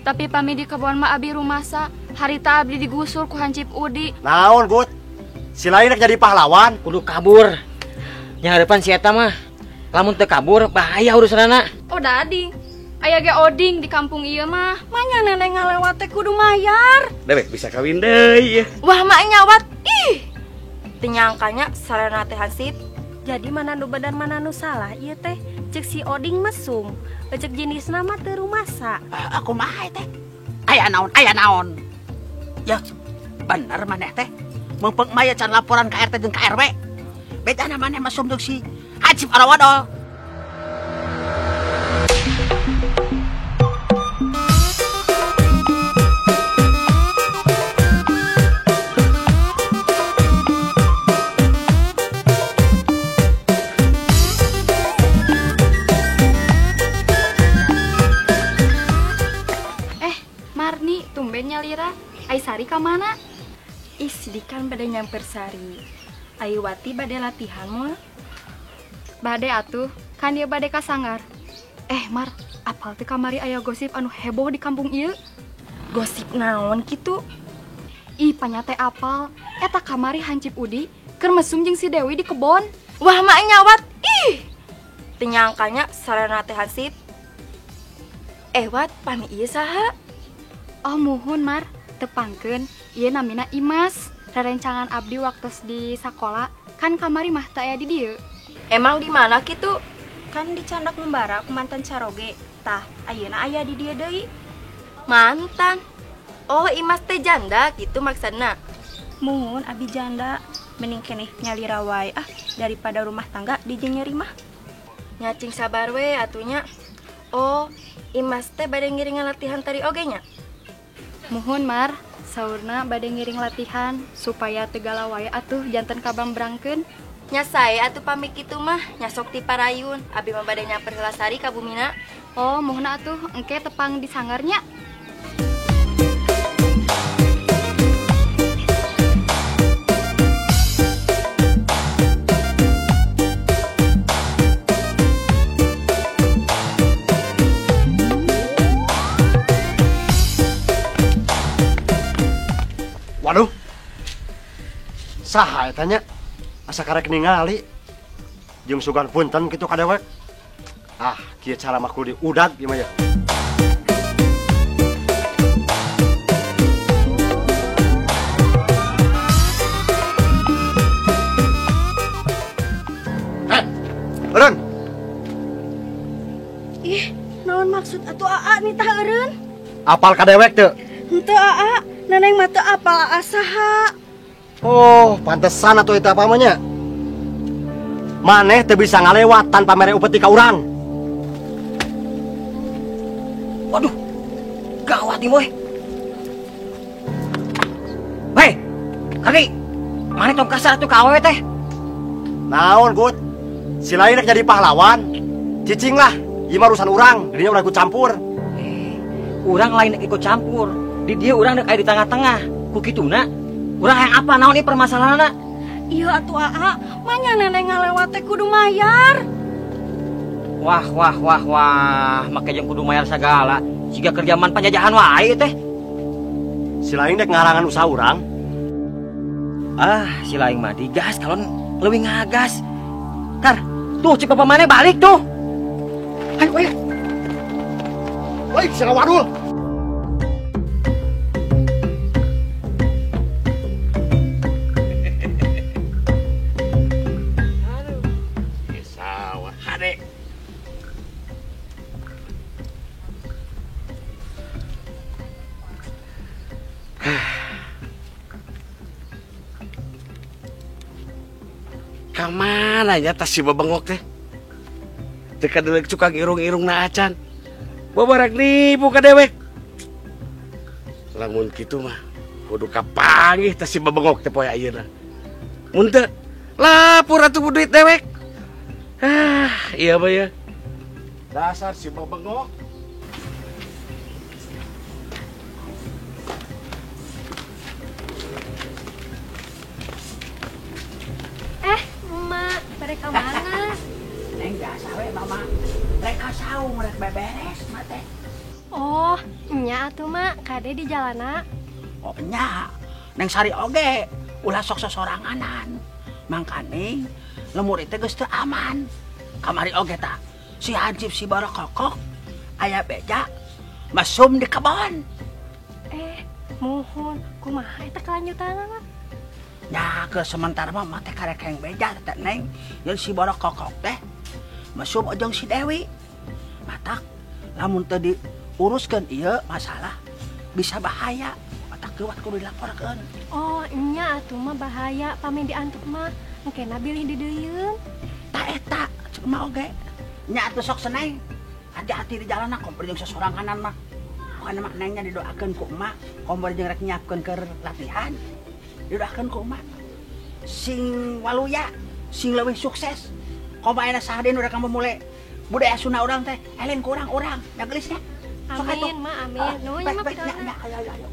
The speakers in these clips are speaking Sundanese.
Tapi pami di kebon mah abi rumasa. Harita abdi digusur ku hancip Udi. Naon, Gut? Si lain rek jadi pahlawan, kudu kabur. Nyaharapan si eta mah. Lamun teu kabur bahaya urusanana. Oh, dading. Aya ge oding di kampung ieu mah. Manya neneng ngalewat teh kudu mayar. Dewek bisa kawin deui. Wah, mak nyawat. Ih. Teu nyangkanya sarana teh hansip. Jadi mana nu bener mana nu salah ieu teh. Cek si oding mesum. Cek jenisna mah teu rumasa. Aku mah teh. Aya naon, aya naon. Ya, bener maneh teh. Meungpeung maya can laporan ka RT jeung ka RW. Betana maneh mesum jeung si Hansip Arawadol. Marni, tumben nyalira. Ai Sari ka mana? Ih, sidikan bade nyamper Sari. Ai Wati bade latihan moal? Bade atuh, kan dia bade ka sanggar. Mar, apal teu kamari aya gosip anu heboh di kampung ieu? Gosip naon kitu? Ih, panyate apal. Eta kamari hancip Udi keur mesum jeung si Dewi di kebon. Wah, mak nyawat. Ih. Teu nyangkanya sarana teh hansip. Wat, pami ieu saha? Oh muhun Mar, tepangkeun ieu namina Imas. Rerencangan abdi waktu di sakola kan kamari mah teu aya di dieu. Emang di mana kitu? Kan di Candak Membara ku mantan caroge. Tah, ayeuna aya di dieu deui. Mantan. Oh, Imas teh janda kitu maksudna. Muhun abi janda, mending keneh nyalira wae ah daripada rumah tangga dijenyeri mah. Nyacing sabar we atunya. Oh, Imas teh bade ngiringan latihan tari oge nya? Muhun Mar, saurna bade ngiring latihan supaya teu galau wae atuh janten kabambrangkeun. Nya sae atuh pamit kitu mah, nya sok ti parayun. Abi mah bade nyamper heula Sari ka bumina. Oh, muhun atuh engke tepang di sanggarnya. Waduh, saha eta nya? Asa karek ningali jeung sugan punten kitu ka dewek. Ah, kieu cara mah kudu diudag ieu mah ya. Heh, eureun. Ih, naon maksud atuh aa nitah eureun? Apal ka dewek teu? Henteu aa. Neneng mah teu apal aa saha. Oh, pantesan atuh eta apa mah nya. Maneh teu bisa ngalewat tanpa mere upeti ka urang. Waduh. Gawat ieu moe. Hei, Kaki. Maneh tong kasar atuh ka awewe teh. Naon, Gut? Si lain rek jadi pahlawan. Cicing lah, ieu mah urusan urang, dirinya urang ikut campur. Urang lain ikut campur. Di dia urang dek aya di tengah-tengah. Ku kituna urang hayang apa naon ieu permasalahanna? Iya atuh aa, manya neneng ngalewat teh kudu mayar. Wah wah wah wah, make jeung kudu mayar sagala. Siga keur jaman panjajahan wae teh. Si lain dek ngarangan usaha urang. Ah, si lain mah digas kalon leuwih ngagas. Kar, tuh cik bapak maneh balik tuh. Ayo ayo. Woi, si wadul. Kamana nya tas si babengok teh? Teu kadeuleuh cukang irung-irungna acan. Babarak nipu ka dewek. Lamun kitu mah kudu kapanggih tas si babengok teh poe ayeuna. Mun teu lapor atuh duit dewek. Ah, iya mah ya. Dasar si babengok. Mereka mana? Neng biasa we mama. Mereka saung, mereka beberes mah teh. Oh, nya Nya atuh mak, kade di jalana. Oh nya, Neng Sari oge ulah sok sosoranganan. Mangkane lemur itu geus teu aman. Kamari oge tah si Hansip si Barokokok aya beja mesum di kebon. Muhun, kumaha eta kelanjutanna mah? Ya, ke sementara mah teh karek hayang beja teh Neng. Jeung si Barokokok teh mesum jeung si Dewi. Matak lamun teu diuruskeun ieu masalah bisa bahaya. Matak geuwat kudu dilaporkeun. Oh, nya atuh mah bahaya pami diantuk mah. Engkena bilih dideuyeun. Tah eta cek mah oge. Nya atuh sok seneng. Hati-hati di jalan kompor jeung sosoranganan mah. Bukan emak nengnya didoakan ku emak, kompor jeung rek nyiapkeun keur latihan. Didoakeun ku emak. Sing waluya, sing leuwih sukses. Komo ayeuna saha deui nu rek mulai budaya Sunda urang teh, elin ku urang-urang, da geulis nya. Amin, mak, amin. Nuhun nya mah pidona. Ayo, ayo.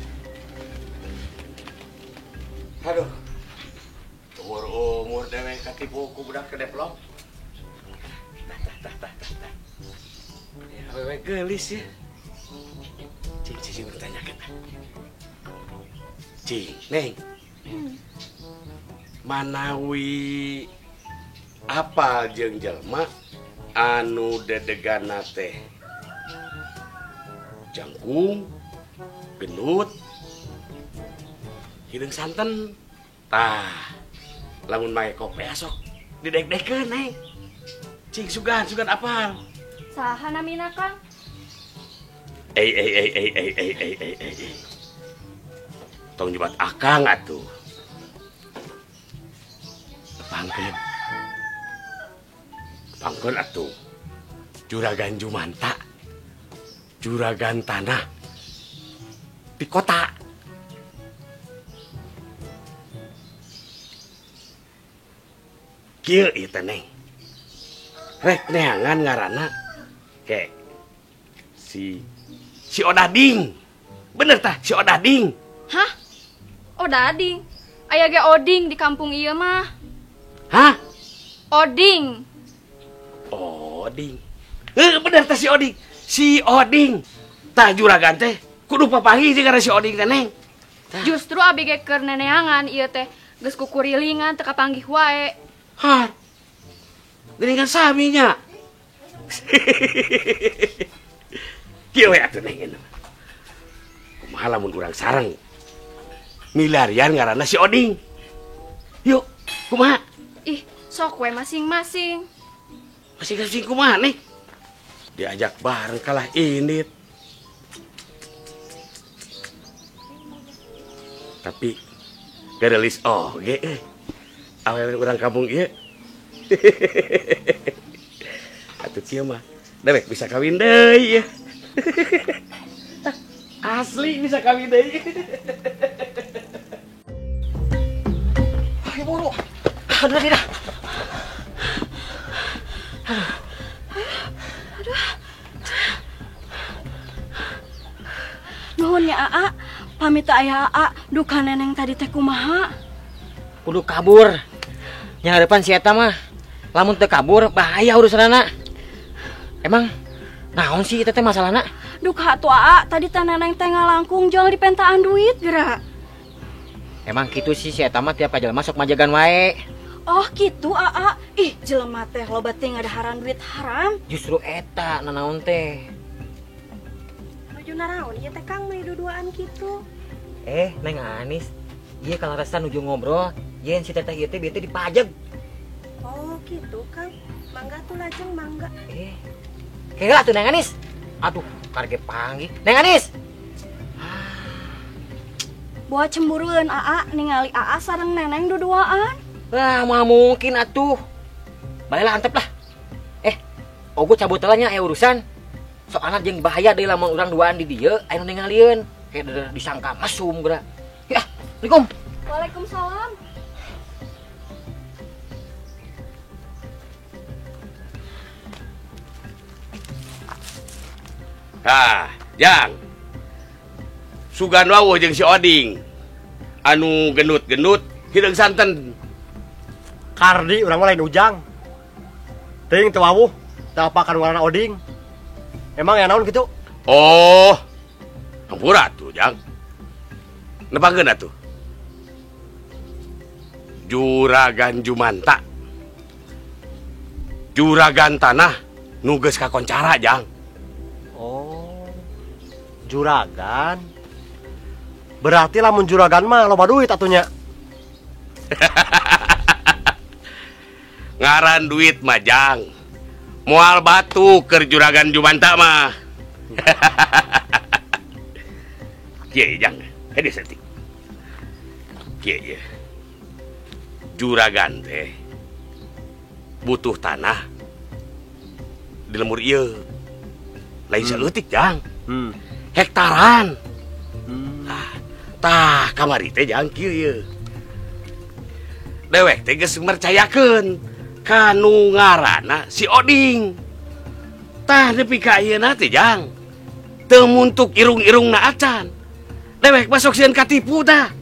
Aduh. Umur-umur dewek katipu ku budak kedeplok. Tah tah tah tah. Ya awewe geulis ya. Cing, cing, bertanyakan. Cing, Neng. Manawi apal jeung jelema anu dedegana teh jangkung, gendut, hideung santen. Tah, lamun make kopi sok didek-dekeun, Neng. Cing, sugan, sugan apal. Saha namina, Kang? Eh. Tong nyebat akang atuh. Tepangkeun. Tepangkeun atuh. Juragan Jumanta. Juragan tanah di kota. Kieu ieu teh Neng. Rek neangan ngaranna ke si Odading. Bener tah si Odading. Hah? Odading? Aya ge Oding di kampung ieu mah. Hah? Oding. Oding. Bener tah si Oding. Si Oding. Tah juragan teh kudu papanggih jeung si Oding teh Neng. Tah. Justru abi ge keur neneangan ieu teh geus kukurilingan teu kapanggih wae. Hah. Geuningan sami nya. Kieu we atuh Neng. Kumaha lamun urang sareng milarian ngaranna si Oding. Yuk, kumaha? Ih, sok we masing-masing. Masing-masing kumaha nih? Diajak bareng kalah indit. Tapi garelis oge euy. Awewe urang kampung ieu. Atuh kieu mah dewek bisa kawin deui. Asli bisa kawin deui. Ayo buru. Aduh, tidak. Aduh. Nuhun ya Aa, pamit aya Aa, duka neneng tadi teh kumaha? Kudu kabur. Nyanggarepan si eta mah. Lamun teu kabur bahaya urusanana. Emang naon sih eta teh masalahna? Duka atuh Aa, tadi teh neneng teh ngalangkung jual di pentaan duit geura. Emang gitu sih si eta mah tiap ka jelema sok majagan wae. Oh gitu Aa. Ih, jelema teh loba teh ngadaharan duit haram. Justru eta nanaon teh. Nuju naraon ieu teh Kang meuni duduaan kitu. Neng Anis, ieu kalaresan nuju ngobrol, yen si teteh ieu teh bieu teh dipajeg. Oh gitu Kang. Mangga tuh lajeng mangga. Kira tuh Neng Anis. Aduh, karge panggih. Neng Anis. Buat cemburuan Aa ningali Aa sareng neneng duduaan. Lah, mah mungkin atuh. Baiklah antep lah. Ogo cabut nya aya urusan. Soalna jeung bahaya deui lamun urang duaan di dieu aya nu ningalieun. Kayak disangka mesum geura. Ya, Assalamualaikum. Waalaikumsalam. Tah, Jang. Sugan wawuh jeung si Oding. Anu gendut-gendut hideung santen. Kardi urang mah lain Ujang. Teuing teu wawuh, teu apakan warna Oding. Emang ya naon gitu? Oh. Hampura atuh, Jang. Nepangkeun atuh. Juragan Jumanta. Juragan tanah nu geus kakoncara, Jang. Oh. Juragan. Berarti lamun juragan mah loba duit atunya. Ngaran duit mah, Jang. Moal batu keur Juragan Jumanta mah. Kieu, Jang. Hede saeutik. Kieu ieu. Juragan teh butuh tanah di lembur ieu. Lain saeutik, Jang. Hektaran. Tah kamari teh Jang kieu ieu. Dewek teh geus mercayakeun ka nu ngaranna si Oding. Tah nepi ka ayeuna teh, Jang. Teu muntuk irung-irungna acan. Dewek mah sok sieun katipu tah.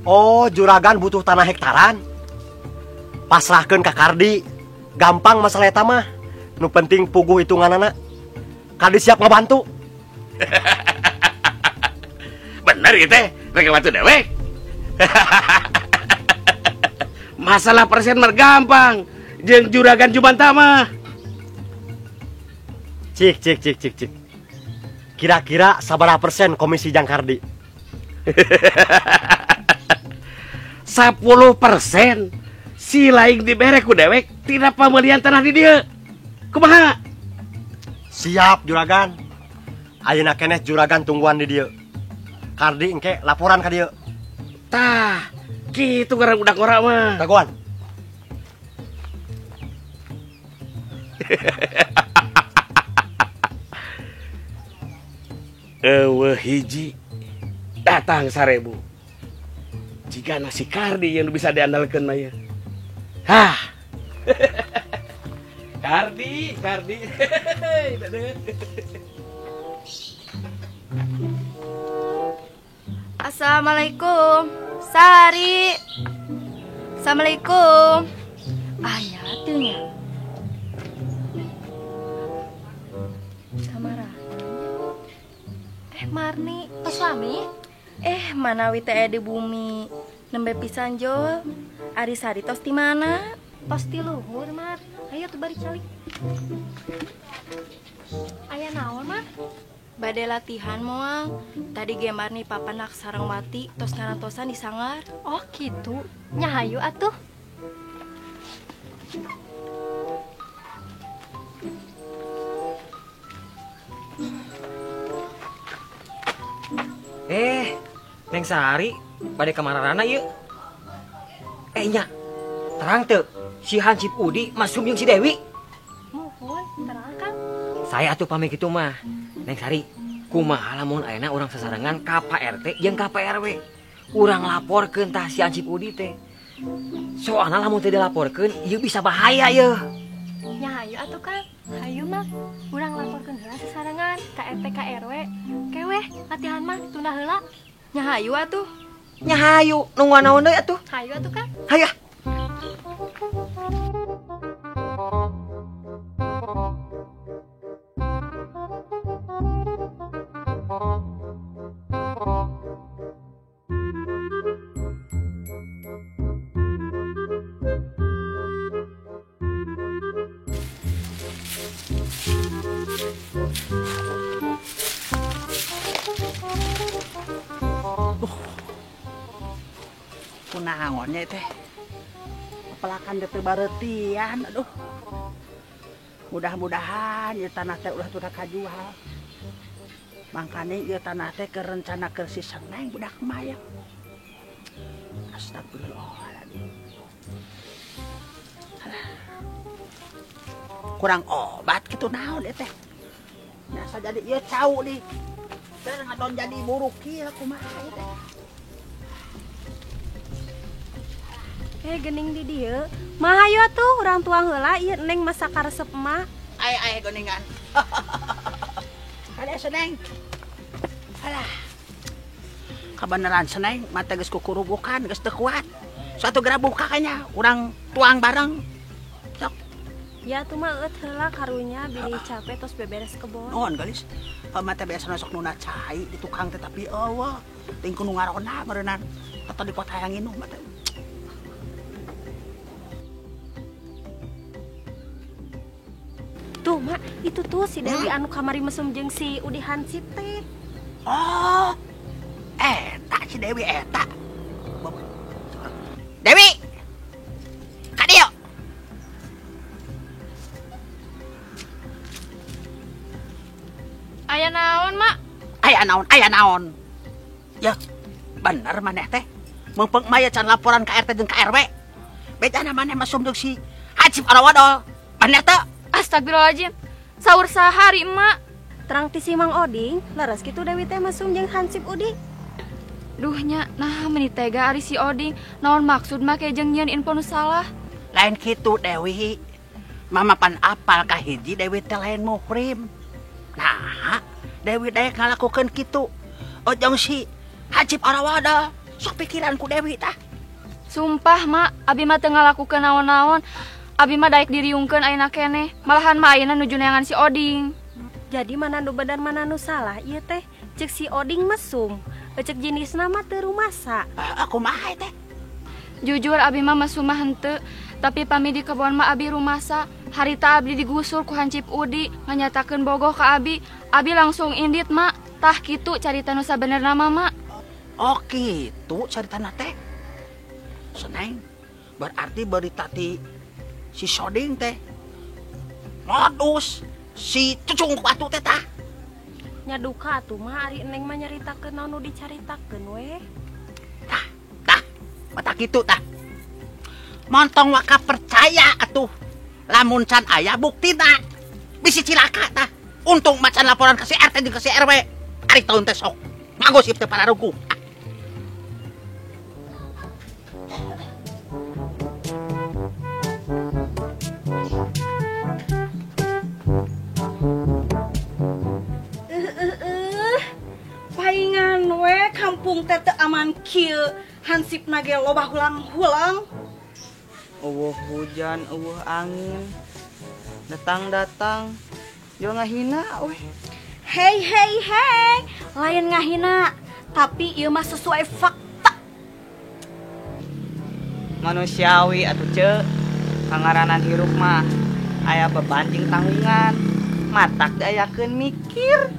Oh, juragan butuh tanah hektaran. Pasrahkeun ka Kardi. Gampang masalah eta mah. Nu penting puguh hitunganana. Kardi siap ngabantu. Bener ieu teh, rek ngabantu dewek. Masalah persen mah gampang. Jeung Juragan Jumanta mah. Cik cik cik cik cik. Kira-kira sabaraha persen komisi Jang Kardi? 10% si lain dibere ku dewek tina pamelian tanah di dieu. Kumaha? Siap juragan. Ayeuna keneh juragan tungguan di dieu. Kardi engke laporan ka dieu. Tah, kitu ngaran budak ngora mah. Dagoan. Eueuh hiji datang 1000. Jika nasi Kardi yang bisa diandalkan mah ya. Hah. Kardi, Kardi. Assalamualaikum. Sari. Assalamualaikum. Aya teu nya. Samara. Marni, tos lami? Manawi teh di bumi. Nembe pisan jol. Ari Sari tos di mana? Tos di luhur, Mar. Ayo tuh bari calik. Aya naon, Mar? Bade latihan moal. Tadi ge Marni papanak sareng Wati tos ngarantosan di sanggar. Oh, kitu. Nya hayu atuh. Neng Sari, bade ka mararana ieu? Nya, terang teu si Hansip Udi masum jeung si Dewi. Muhun, terang Kang. Saya atuh pamit kitu mah. Neng Sari, kumaha lamun ayeuna urang sasarengan ka Pak RT jeung ka Pak RW. Urang laporkeun tah si Hansip Udi teh. Soalna lamun teu dilaporkeun ieu bisa bahaya yeuh. Nya hayu atuh Kang. Hayu mah, urang laporkeun heula sasarengan ka RT ka RW. Keweh, latihan mah tunda heula. Nya hayu atuh. Nya hayu, nungguan naon deui atuh? Hayu atuh Kang. Hayu. Kunaonnya teh pelakan teh baretian, aduh. Mudah-mudahan ieu tanah teh ulah teu kajual. Mangkane ieu tanah teh keur rencana keur si Seneng budak mah ya. Astagfirullahaladzim. Kurang obat kitu naon ieu teh. Nyasa jadi ieu cau nih. Teh ngadon jadi buruk kieu kumaha ieu teh. Gening di dieu. Mah hayu atuh urang tuang heula ieu Neng masak karesep emak. Ai geningan. Kade Seneng. Alah. Kabeneran Seneng mata geus kukurubukan geus teu kuat. Suatu geura buka kayaknya urang tuang bareng. Sok. Ya atuh mah eueuh heula karunya bilih capek tos beberes kebon. Nuhun gelis. Emak teh biasa sok nuna cai di tukang teh tapi eueuh ting ku nu ngarona meureunnan. Atau di kota hayang nginum mah teh. Tuh mak, itu tuh si Dewi anu kamari mesum jeung si Udi Hansip teh. Oh, eta si Dewi eta. Dewi, ka dieu. Aya naon, Mak? Aya naon, aya naon. Ya, bener maneh teh. Meungpeung mah can laporan ka RT jeung ka RW. Bejana maneh mesum jeung si Hansip Arawadol. Bener teu? Astagfirullahaladzim, sahur sahari emak. Terang ti si Mang Oding, leres kitu Dewi teh mesum jeung Hansip Udi. Duh nya, nah meni tega ari si Oding, naon maksud mah kayak jeung nyieun info nu salah. Lain kitu Dewi, mama pan apal ka hiji Dewi teh lain muhrim. Nah, Dewi daek ngalakukeun kitu. Ojong si Hansip Arawadol, sok pikiran ku Dewi tah. Sumpah mak, abi mah teu ngalakukeun naon-naon. Abi mah daek diriungkeun ayeuna keneh, malahan mah ayeuna nuju neangan si Oding. Jadi mana nu bener mana nu salah ieu teh? Ceuk si Oding mesum, ceuk jenisna mah teu rumasa. Aku mah teh. Jujur abi mah mesum mah henteu, tapi pami di kebon mah abi rumasa. Harita abdi digusur ku Hansip Udi, nganyatakeun bogoh ka abi. Abi langsung indit mak, tah kitu carita nu sabenerna mah mak. Oh kitu caritana teh. Seneng, berarti berita ti si Soding teh modus si cucung batu teh tah. Nya duka atuh mah ari neng mah nyaritakeun naon nu dicaritakeun we. Tah, tah, mata kitu tah. Montong waka percaya atuh. Lamun can aya buktina bisi cilaka tah. Untung macan laporan ke si RT jeung ke si RW. Ari taun teh sok ngagosip teh pararuguh. Paingan we kampung teh teu aman kieu, hansipna ge loba hulang-hulang. Eueuh hujan, eueuh angin. Datang-datang yo ngahina we. Hei hei hei, lain ngahina, tapi ieu mah sesuai fakta. Manusiawi atuh ceu, kangaranan hirup mah aya beban jeung tanggungan. Matak diayakeun mikir.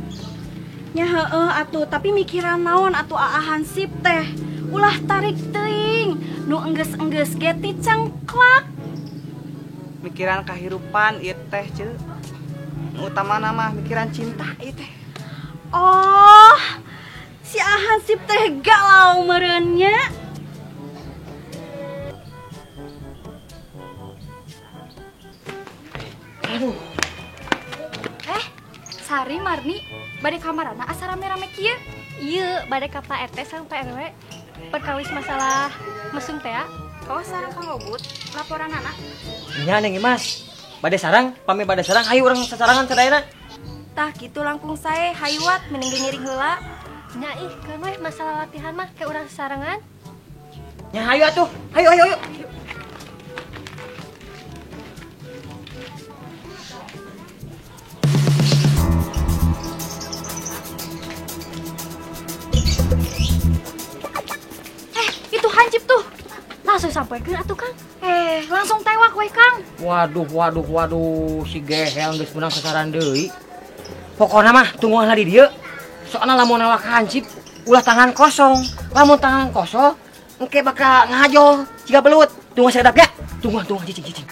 Nya heueuh atuh, tapi mikiran naon atuh Aa Hansip teh. Ulah tarik teuing, nu enggeus-enggeus ge ti cengklak. Mikiran kahirupan ieu teh ceu. Nu utamana mah mikiran cinta ieu teh. Oh, si Aa Hansip teh galau meureun nya. Aduh. Sari Marni, bade kamarana asa rame-rame kieu? Ieu bade ka Pak RT sareng Pak RW perkawis masalah mesum teh. Oh, sareng Kang Ogut, laporanana. Nya Neng Imas, bade sarang, pami bade sarang, hayu urang sasarangan sadayana. Tah kitu langkung sae, hayu wat mending ge ngiring heula. Nya ih, keun weh masalah latihan mah ke urang sasarangan. Nya hayu atuh, hayu hayu hayu. Itu Hansip tuh. Langsung sampaikan atuh Kang. Langsung tewak we Kang. Waduh waduh waduh, si gehel geus meunang sasaran deui. Pokona mah tungguan lah di dieu. Soalna lamun nawak Hansip ulah tangan kosong. Lamun tangan kosong engke bakal ngahajol siga belut. Tungguan sadap ya. Tungguan tungguan cicing cicing.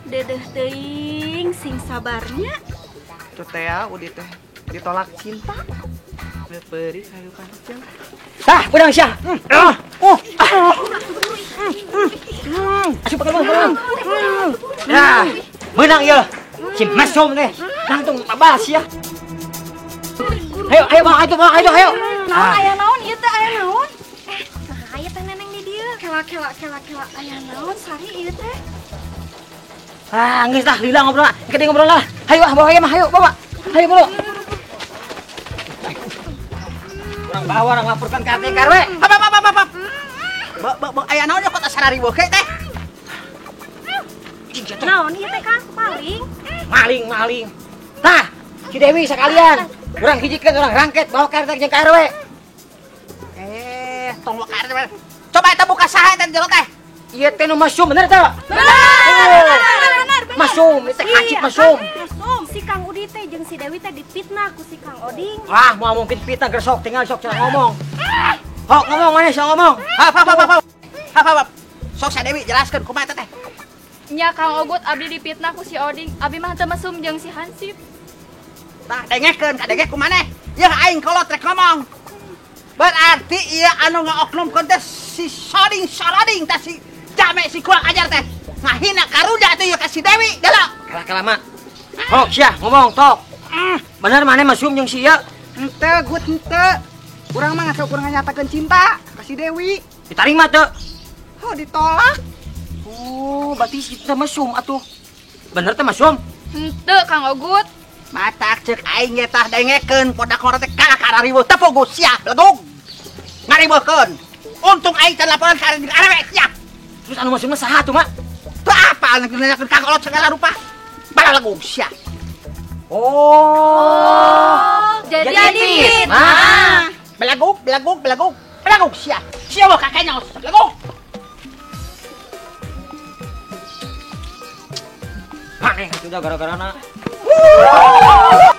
Dedeh teuing sing sabarnya. Tuh teh Udi teh ditolak cinta. Perih kayu panjang. Tah, udang sia. Asup pakai bang. Nah, menang ya. Si mesum teh. Langsung babas ya. Ayo, ayo bang, ayo bang, ayo, ayo. Naon aya naon ieu teh aya naon? Nah, aya teh neneng di dieu. Kela kela kela kela aya naon Sari ieu teh? Ah, geus tah lila ngobrol lah. Gede ngobrol lah. Hayu ah, bawa mah, hayu bawa. Hayu bro. Orang bawa orang laporkan ke RT RW. Hap hap hap hap. Be aya naon kota sarariweuh teh? Naon ieu teh Kang? Maling. Maling, maling. Tah, si Dewi sekalian. Urang hijikeun urang rangket bawa ka RT jeung ka RW. Tong ka RT. Coba eta buka saha eta jero teh? Ieu teh nu mesum bener teh? Bener. Mesum, ieu teh hansip mesum. Si Kang Udi teh jeung si Dewi teh dipitnah ku si Kang Oding. Wah, moal mungkin fitnah gersok tinggal sok cara ngomong. Hok ngomong maneh sok ngomong. Hap hap hap. Hap hap. Sok si Dewi jelaskeun kumaha eta teh. Nya Kang Ogut abdi dipitnah ku si Oding, abdi mah teu mesum jeung si Hansip. Tah dengekeun kadenge ku maneh. Yeuh aing kolot rek ngomong. Berarti ieu anu ngaoknumkeun teh si Soding Soroding teh si Jame si kurang ajar teh. Ngahina karuda teh ieu ka si Dewi, delok. Kalah-kalah mak. Hok sia ngomong tok. Bener maneh mesum jeung si ieu? Henteu, gut henteu. Urang mah ngasok urang nyatakeun cinta ka si Dewi. Ditarima teu? Oh, ditolak. Oh, berarti kita mesum atuh. Bener teh mesum? Henteu Kang Ogut. Matak ceuk aing ge tah dengekeun podak ngora teh kalah ka riweuh teu puguh sia belegug. Ngariweuhkeun. Untung aing can laporan ka RW sia. Terus anu mesum mah saha tuh, Mak? Teu apa anu nanyakeun ka kolot segala rupa. Balegug sia. Oh. Jadi fitnah. Belegug, belegug, belegug. Belegug sia. Sia mah kakeknya belegug. Maneh atuh gara-garana. Woo!